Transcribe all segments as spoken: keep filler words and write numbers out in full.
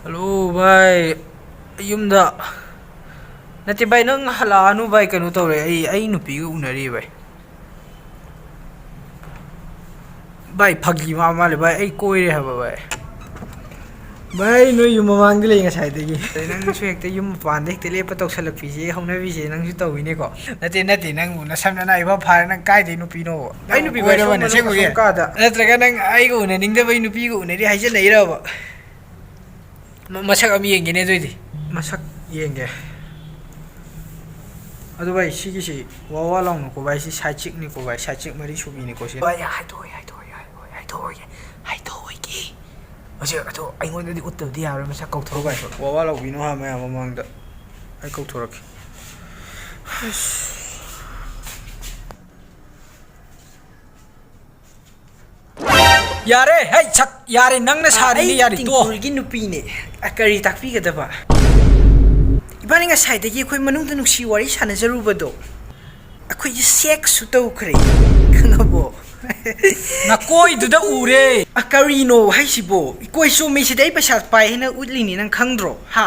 Hello ꯚꯥꯏ, ꯌꯨꯝꯗ ꯅꯠꯇꯦ ꯚꯥꯏ, ꯅꯪ ꯍꯜꯂꯛꯑꯅꯨ ꯚꯥꯏ, ꯀꯩꯅꯣ ꯇꯧꯔꯦ, ꯑꯩ ꯑꯩ ꯅꯨꯄꯤꯒ ꯎꯅꯔꯤ ꯚꯥꯏ꯫ ꯚꯥꯏ, ꯐꯥꯒꯤ ꯃꯥ ꯃꯥꯜꯂꯦ ꯚꯥꯏ, ꯑꯩ ꯀꯣꯏꯔꯦ ꯍꯥꯏꯕ ꯚꯥꯏ꯫ ꯚꯥꯏ, ꯅꯣꯏ ꯌꯨꯝ ꯃꯃꯥꯡꯗ ꯂꯩ ꯉꯁꯥꯏꯗꯒꯤ꯫ ꯑꯗꯩ ꯅꯪꯁꯨ ꯍꯦꯛꯇ ꯌꯨꯝ ꯃꯄꯥꯟꯗ ꯍꯦꯛꯇ ꯂꯦꯞꯄ ꯇꯧꯁꯜꯂꯛꯄꯤꯁꯦ, ꯍꯧꯅꯕꯤꯁꯦ ꯅꯪꯁꯨ ꯇꯧꯋꯤꯅꯦꯀꯣ꯫ ꯅꯠꯇꯦ ꯅꯠꯇꯦ, ꯅꯪꯕꯨ ꯅꯁꯝ ꯅꯅꯥ ꯏꯐ ꯐꯥꯔ ꯅꯪ ꯀꯥꯏꯗꯩ ꯅꯨꯄꯤꯅꯣꯕ? ꯑꯩ ꯅꯨꯄꯤ ꯚꯥꯏ ꯀꯣꯏꯔꯕꯅꯦ ꯁꯣꯝꯗ ꯑꯁꯦꯡꯕꯒꯤ? ꯑꯁꯣꯝ ꯀꯥꯗ꯫ ꯅꯠꯇ꯭ꯔꯒ ꯅꯪ ꯑꯩꯒ ꯎꯅꯅꯤꯡꯗꯕꯩ ꯅꯨꯄꯤꯒ ꯎꯅꯔꯤ ꯍꯥꯏꯖꯟꯅꯩꯔꯕ? ꯃ-, ꯃꯁꯛ ꯑꯃ ꯌꯦꯡꯒꯦꯅꯦ ꯑꯗꯨꯏꯗꯤ꯫ ꯃꯁꯛ ꯌꯦꯡꯒꯦ꯫ ꯑꯗꯨ ꯚꯥꯏ, ꯁꯤꯒꯤꯁꯤ ꯋꯥ ꯋꯥ ꯂꯥꯎꯅꯨꯀꯣ ꯚꯥꯏ, ꯁꯤ ꯁꯥꯏꯠ ꯆꯤꯛꯅꯤꯀꯣ ꯚꯥꯏ, ꯁꯥꯏꯠ ꯆꯤꯛ ꯃꯔꯤ ꯁꯨꯕꯤꯅꯤꯀꯣ ꯁꯤ꯫ ꯚꯥꯏ, ꯍꯥꯏꯗꯣꯛꯑꯣꯏ, ꯍꯥꯏꯗꯣꯛꯑꯣꯏ, ꯍꯥꯏꯗꯣꯛꯑꯣꯏ, ꯍꯥꯏꯗꯣꯛꯑꯣꯏꯒꯦ, ꯍꯥꯏꯗꯣꯛꯑꯣꯏꯒꯦ꯫ ꯍꯧꯖꯤꯛ ꯑꯗꯣ ꯑꯩꯉꯣꯟꯗꯗꯤ ꯎꯠꯇꯕꯗꯤ ꯌꯥꯔꯣꯏ, ꯃꯁꯛ ꯍꯣꯏ ꯀꯧꯊꯣꯔꯛꯑꯣ ꯚꯥꯏ, ꯚꯥꯏ꯫ ꯋꯥ ꯋꯥ ꯂꯥꯎꯕꯤꯅꯨ ꯍꯥ ꯃꯌꯥꯝ ꯃꯃꯥꯡꯗ꯫ ꯑꯩ ꯀꯧꯊꯣꯔꯛꯀꯦ꯫ ꯌꯥꯔꯦ, ꯍꯩ, ꯁꯛ, ꯌꯥꯔꯦ, ꯅꯪꯅ ꯁꯥꯔꯤꯅꯦ, ꯑꯩ ꯌꯥꯔꯦ, ꯇꯣꯛꯑꯣ꯫ ꯇꯤꯡꯀꯨꯜꯒꯤ ꯅꯨꯄꯤꯅꯦ꯫ ꯑ, ꯀꯔꯤ ꯇꯥꯛꯄꯤꯒꯗꯕ? ꯏꯕꯥꯅꯤ ꯉꯁꯥꯏꯗꯒꯤ ꯑꯩꯈꯣꯏ ꯃꯅꯨꯡꯗ ꯅꯨꯡꯁꯤ ꯋꯥꯔꯤ ꯁꯥꯟꯅꯖꯔꯨꯕꯗꯣ, ꯑꯩꯈꯣꯏꯒꯤ ꯁꯦꯛꯁꯁꯨ ꯇꯧꯈ꯭ꯔꯦ, ꯈꯪꯉꯕꯣ? ꯅꯀꯣꯏꯗꯨꯗ ꯎꯔꯦ꯫ ꯑ, ꯀꯔꯤꯅꯣ ꯍꯥꯏꯁꯤꯕꯣ? ꯏꯀꯣꯏ ꯆꯣꯝꯃꯤꯁꯤꯗꯤ ꯑꯩ ꯄꯩꯁꯥ ꯄꯥꯏ ꯍꯥꯏꯅ ꯎꯠꯂꯤꯅꯤ, ꯅꯪ ꯈꯪꯗ꯭ꯔꯣ? ꯍꯥ?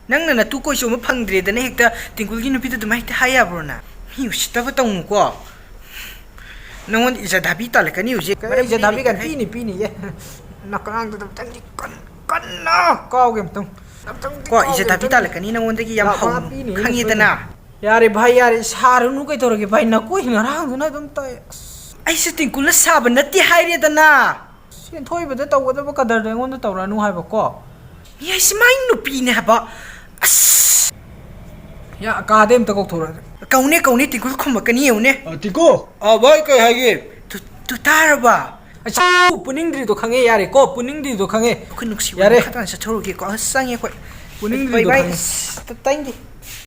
ꯅꯪꯅ ꯅꯇꯨ ꯀꯣꯏ ꯆꯣꯝꯕ ꯐꯪꯗ꯭ꯔꯦꯗꯅ ꯍꯦꯛꯇ ꯇꯤꯡꯀꯨꯜꯒꯤ ꯅꯨꯄꯤꯗ ꯑꯗꯨꯃꯥꯏꯅ ꯍꯦꯛꯇ ꯍꯥꯏ ꯌꯥꯕ꯭ꯔꯣ ꯅꯪ? ꯃꯤ ꯎꯁꯤꯠꯇꯕ ꯇꯧꯅꯨꯀꯣ꯫ ꯅꯪꯉꯣꯟꯗ ꯏꯖꯠ ꯍꯥꯕꯤ ꯇꯥꯜꯂꯛꯀꯅꯤ ꯍꯧꯖꯤꯛ꯫ ꯀꯔꯤ ꯏꯖꯠ ꯍꯥꯕꯤ ꯀꯥꯟ ꯄꯤꯅꯤ, ꯄꯤꯅꯤꯌꯦ? ꯅꯀꯥꯡꯗꯨꯗ ꯑꯝꯇꯪꯗꯤ ꯀꯟ-, ꯀꯟꯅ ꯀꯥꯎꯒꯦ ꯑꯝꯇꯪ꯫ ꯑꯝꯇꯪꯗꯤ ꯀꯣ, ꯀꯥꯎꯒꯦ ꯏꯖꯠ ꯍꯥꯕꯤ ꯑꯝꯇꯪ꯫ ꯇꯥꯜꯂꯛꯀꯅꯤ ꯅꯪꯉꯣꯟꯗꯒꯤ ꯌꯥꯝ ꯂꯥꯛ ꯃꯉꯥ ꯍꯧꯅ꯫ ꯄꯤꯅꯤ ꯑꯩꯅ ꯈꯪꯉꯦꯗꯅ? ꯁꯣꯏꯗꯅ꯫ ꯌꯥꯔꯦ ꯚꯥꯏ, ꯌꯥꯔꯦ꯫ ꯁꯥꯔꯨꯅꯨ ꯀꯩꯗꯧꯔꯒꯦ ꯚꯥꯏ? ꯅꯀꯣꯏ ꯉꯔꯥꯡꯗꯨꯅ ꯑꯗꯨꯝ ꯇꯧꯑꯦ꯫ ꯑꯁ꯫ ꯑꯩꯁꯦ ꯇꯤꯡꯀꯨꯜꯅ ꯁꯥꯕ ꯅꯠꯇꯦ ꯍꯥꯏꯔꯦꯗꯅ꯫ ꯁꯦꯟꯊꯣꯏꯕꯗ ꯇꯧꯒꯗꯕ ꯀꯗꯔꯗꯣ ꯑꯩꯉꯣꯟꯗ ꯇꯧꯔꯛꯑꯅꯨ ꯍꯥꯏꯕꯀꯣ꯫ ꯃꯤ ꯍꯥꯏꯁꯤ ꯃꯥꯏ ꯅꯨꯄꯤꯅꯦ ꯍꯥꯏꯕ꯫ ꯑꯁ! ꯌꯥ, ꯀꯥꯗꯩ ꯑꯝꯇ ꯀꯧꯊꯣꯔꯛꯑꯒꯦ꯫ ꯀꯧꯅꯦ, ꯀꯧꯅꯦ, ꯇꯤꯡꯀꯨꯜ ꯈꯨꯝꯃꯛꯀꯅꯤ ꯌꯦꯡꯉꯨꯅꯦ꯫ ꯑ, ꯇꯤꯡꯀꯨ! ꯑ, ꯚꯥꯏ, ꯀꯩ ꯍꯥꯏꯒꯦ? ꯇꯨ, ꯇꯨ ꯇꯥꯔꯕ? ꯑꯁ, ꯄꯨꯅꯤꯡꯗ꯭ꯔꯤꯗꯣ ꯈꯪꯉꯦ, ꯌꯥꯔꯦꯀꯣ, ꯄꯨꯅꯤꯡꯗ꯭ꯔꯤꯗꯣ ꯈꯪꯉꯦ꯫ ꯑꯩꯈꯣꯏ ꯅꯨꯡꯁꯤ ꯌꯥꯔꯦ꯫ ꯋꯥꯔꯤ ꯃꯈꯥ ꯇꯥꯅ ꯆꯠꯊꯔꯨꯒꯦꯀꯣ꯫ ꯑꯁ, ꯆꯪꯉꯦ ꯑꯩꯈꯣꯏ꯫ ꯄꯨꯅꯤꯡꯗ꯭ꯔꯤꯗꯣ ꯕꯥꯏ, ꯕꯥꯏ꯫ ꯈꯪꯉꯦ꯫ ꯑꯁ, ꯇ-, ꯇꯥꯏꯅꯤꯡꯗꯦ꯫